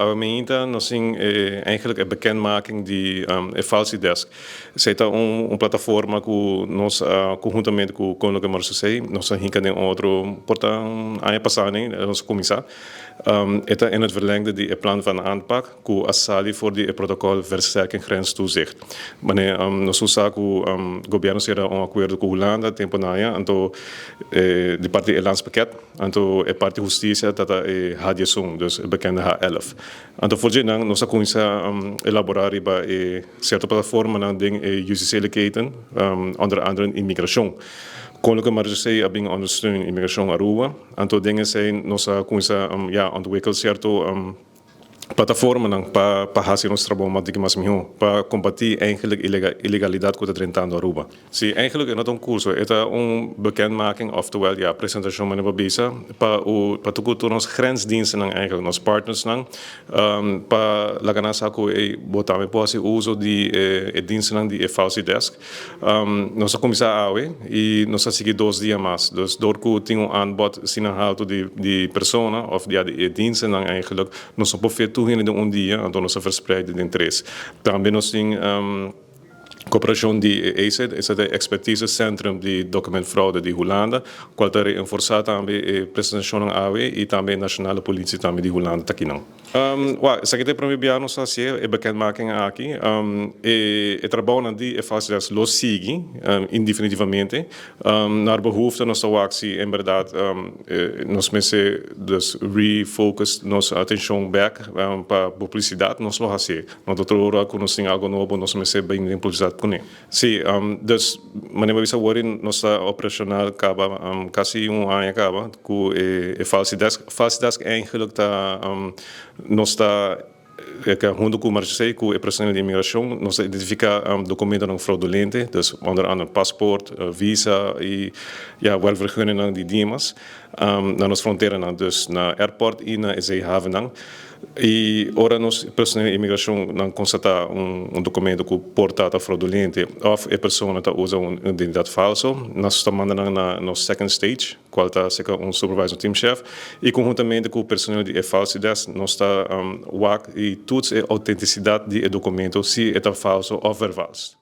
Awe nos tin eigenlijk e bekendmaking di e Falsi Desk. Esey ta un plataforma cu nos conhuntamente cu Koninklijke Marechaussee, nos a hinca den otro por ta aña pasa, nos a cuminsa. E ta in het verlengde di e plan van aanpak cu a sali for di e protocol versterking grenstoezicht. Wanneer nos usa cu gobierno sera un acuerdo cu Hulanda tempo na aña, anto di parti e landspakket, anto e parti husticia tata e H11, dus e bekende H11. Anto for nan nos a cuminsa elabora riba e cierto plataforma nan den e justitiële keten, onder andere immigratie. Koninklijke Marechaussee a bin ondersteunen immigratie Aruba. Anto dingen zijn nos a cuminsa ja, ontwikkel cierto plataforma nan pa haci nos trabou mas mas miho, pa combati eigenlijk ilegalidad cu ta drentando Aruba. Si, eigenlijk no ta un curso, e ta un bekendmaking, oftewel, ja, presentacion manera bisa, pa tur nos grensdiensten nan eigenlijk, nos partners nan, pa laga nan sa cu e bo tambe por haci uso di e diensten nan di e Falsi Desk. Nos a cuminsa awe y nos a sigui 2 dia mas. Dus door cu tin un aanbod asina halto di persona of di, di diensten nan eigenlijk, nos no por tur den un dia, anto nos a verspreid den tres. Tambe nos tin cooperacion di ECED, esey ta e Expertisecentrum di Documentfraude di Hulanda, cual ta reforsa tambe e presentacion awe y tambe Nationale Politie tambe di Hulanda ta aki nan. Well, esaki ta e prome biaha nos a haci e bekendmaking aki. E trabou nan di e facilidad lo sigui indefinitivamente. Naar behoefte nos ta wak si en berdad nos mester dus refocus nos atencion back pa publicidad, nos lo haci. No otro ora cu nos tin algo nobo, nos mester bin den publicidad cune. Si, dus manera bisa awor nos ta operacional caba casi un aña caba cu e Falsi Desk. Falsi Desk eigenlijk ta nos ta hunto cu Marechaussee, cu e personeel di immigratie, nos identifica documenten fraudulento, dus onder andere paspoort, visa y, ja, werkvergunningen di dimas, na nos frontera, dus na airport y na zeehaven nan. Y ora nos personeel di immigratie nan constata un documento cu por ta fraudulento of e persona ta usa un identidad falso, nos ta mandando na nos second stage, cual ta un supervisor teamchef, y conhuntamente cu e personeel di Falsi Desk, nos ta wak y toets e autenticidad di e documento, si e ta falso of vervalst.